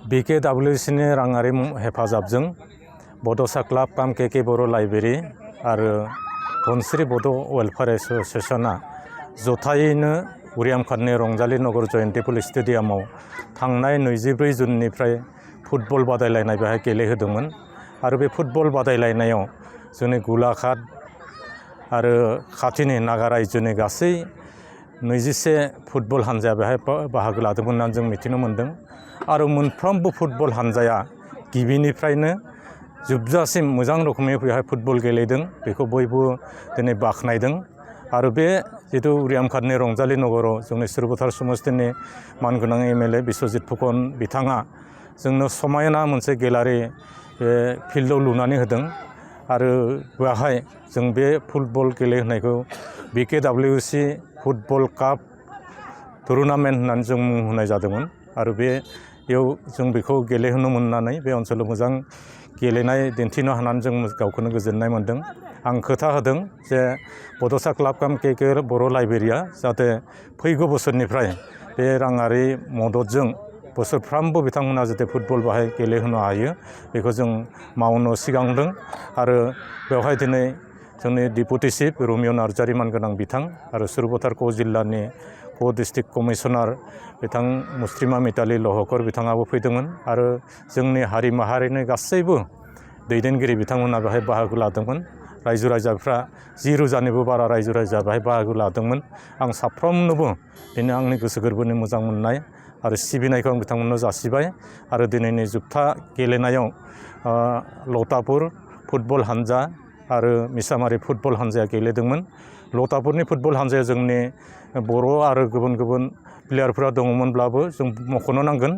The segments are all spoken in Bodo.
BKWCनि राङारि हेफाजाबजों बड'सा क्लाब काम KK बर' लाइब्रेरि आरो धनस्री बड' वेलफेयार एस'सिएशना जथायैनो उरियाम खाननि रंजाली नगर जयन्ती पुलिस स्टेडियामाव थांनाय 24 जुननिफ्राय फुटबल बादायलायनाय बेहाय गेलेहोदोंमोन आरो बे फुटबल बादायलायनायाव जोंनि गुलाघाट आरो खाथिनि नागा रायजोनि गासै 21 फुटबल हानजाया बेहाय बाहागो लादोंमोन होननानै जों मिथिनो मोन्दों आरो मोनफ्रोमबो फुटबल हानजाया गिबिनिफ्रायनो जोबजासिम मोजां रोखोमै बेहाय फुटबल गेलेदों बेखौ बयबो दिनै बाख्नायदों आरो बे जितु उरियाम खाननि रंजाली नगराव जोंनि सुरबुथार समस्तिनि मानगोनां MLA बिश्वजित फुकन बिथाङा जोंनो समायना मोनसे गेलारि फिल्डआव लुनानै होदों आरो बेहाय जों बे फुटबल गेलेहोनायखौ BKWC फुटबल काप टुर्नामेन्ट होननानै जों मुं होनाय जादोंमोन आरो बेयाव जों बेखौ गेलेहोनो मोननानै बे ओनसोलाव मोजां गेलेनाय दिन्थिनो हानानै जों गावखौनो गोजोननाय मोन्दों आं खोथा होदों जे बड'सा क्लाब काम KK बर' लाइब्रेरिया जाहाथे फैगौ बोसोरनिफ्राय बे राङारि मददजों बोसोरफ्रामबो बिथांमोना जाहाथे फुटबल बाहाय गेलेहोनो हायो बेखौ जों मावनो सिगांदों आरो बेवहाय दिनै जोंनि डिपुटि चिफ रमिय' नार्जारि मानगोनां बिथां आरो सुरबुथार जिल्लानि डिस्ट्रिक्ट कमिशनार बिथां मुस्रिमा मिताली लहकर बिथाङाबो फैदोंमोन आरो जोंनि हारि माहारिनि गासैबो दैदेनगिरि बिथांमोना बेहाय बाहागो लादोंमोन रायजो राजाफ्रा 10,000निबो बारा रायजो राजा बेहाय बाहागो लादोंमोन आं साफ्रोमनोबो बेनो आंनि गोसो गोरबोनि मोजां मोननाय आरो सिबिनायखौ आं बिथांमोननो जासिबाय आरो दिनैनि जोबथा गेलेनायाव लतापुर फुटबल हानजा आरो मिसामारि फुटबल हानजाया गेलेदोंमोन लतापुरनि फुटबल हानजाया जोंनि बर' आरो गुबुन गुबुन प्लेयारफोरा दङमोनब्लाबो जों मख'नो नांगोन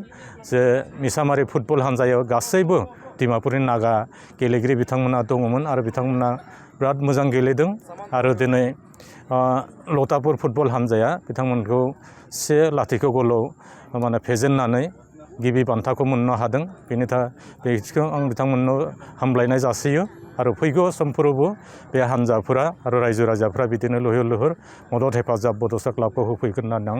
जे मिसामारि फुटबल हानजायाव गासैबो डिमापुरनि नागा गेलेगिरि बिथांमोना दङमोन आरो बिथांमोना बिराद मोजां गेलेदों आरो दिनै लतापुर फुटबल हानजाया बिथांमोनखौ 1-0 गलाव माने फेजेननानै गिबि बान्थाखौ मोननो हादों बेनि थाखाय बेखौ आं बिथांमोननो हामलायनाय जासियो आरो फैगौ समफोरावबो बे हानजाफोरा आरो रायजो राजाफ्रा बिदिनो लैहोर लैहोर मदद हेफाजाब बड'सा क्लाबखौ होफैगोन होननानै आं